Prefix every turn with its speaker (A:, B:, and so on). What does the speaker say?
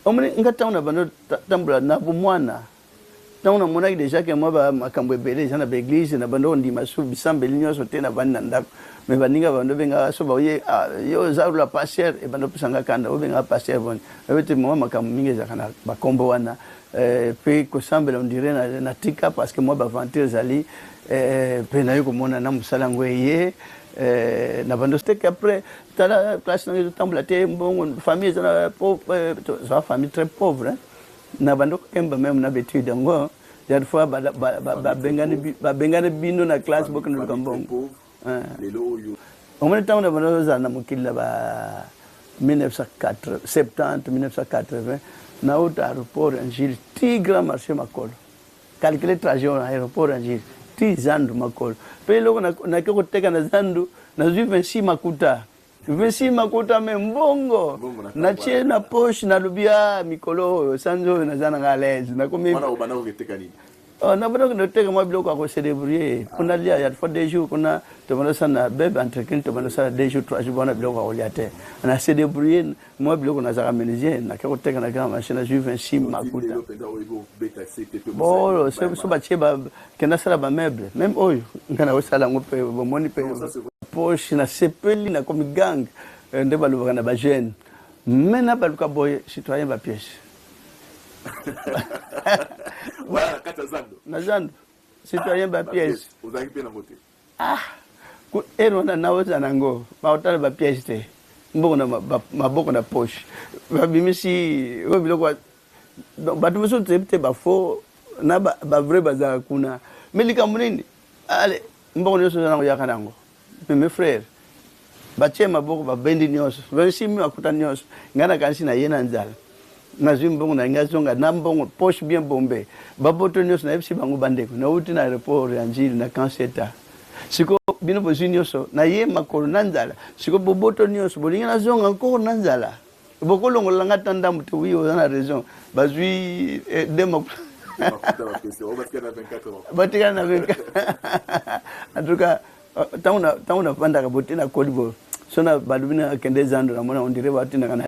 A: Omoni nga ntango na bando tambola na bomwana, ntango namonaki deja ke mwa makambo ebele eza na baeglise, na bando kondima su bisambeli nyonso te. Navandi na ndako, me baninga bando bengaka so baye: "Ah, yo oza la pasteur." Ebando opesa nga kanda, obengaka pasteur boni? Oyebi te mwa makambo mingi ezalaka na bakombo wana. Mpe kosambela, on dirait natika, parce que mwa baaventure ezali. Mpe naye komona na mosala yango eye na bando teke. Après, tala, classe nango ezotambola te, mbongo famille eza na za famille très pauvre, hein. Na bando kokemba même na baétude yango, ya fois babengani bino na classe, bokende luka mbongo. Omoni, ntango na bando ozala na mokili na ba 1970, 1980, nauta aéroport ya Njili ti grand marché makolo. Calcule trajet na aéroport ya Njili ti zandu makolo. Mpe eloko nake koteka na zandu, nazwi 26 makuta, 26 makuta, me mbongo natie na poche. Nalobi: "A mikolo oyo, sanza oyo, naza nanga à l'aise." Nakomi nabanda kende koteka mwa biloko ya kose débrouiller mpona lia. Ya fois 2 jours kuna tobanda osala na bebe entretien, tobanda osala 2 jours, 3 jours bona biloko ya kolia te. Na se débrouiller mwa biloko, nazalaka menuisier. Nake koteka na grand marché, nazwi 26 makuta. Bo so batie, kenda asala bameuble, même oyo nga nakosala yango. Mpe bomoni mpe poche, nasepeli, nakomi gang nde balobaka na bajeune. Me na baluka boye, citoyen bapièce na zando, citoyen bapièce. Ah, ere wana naoza nango, baotala bapièce te. Mbongo na maboko, na poche, babimisi oyo biloko. Bato mosusu toyebi te, bafaux na bavrai bazalaka kuna. Me likambo nini? Ale, mbongo nyonso oza nango, yaka nango. Mais mes frères, batie maboko, babendi nyonso, basimi makuta nyonso. Ngai nakanisi na ye na nzala, nazwi mbongo na ngai, azonga na mbongo, poche bien bombe, baboto nyonso. Nayebisi bango: "Bandeko, nauti na aéroport ya Njili na Kanseta. Siko bino bozwi nyonso, naye makolo na nzala. Siko boboto nyonso, bolingi nazonga nkoko na nzala? Bokolongola nga ta ndambo te?" "Oui, oza na raison." Bazwi de batikala na 24. En tout cas, ntango navandaka bote, nakoli bo so na balobi na kende zando, namona on dirait batindaka na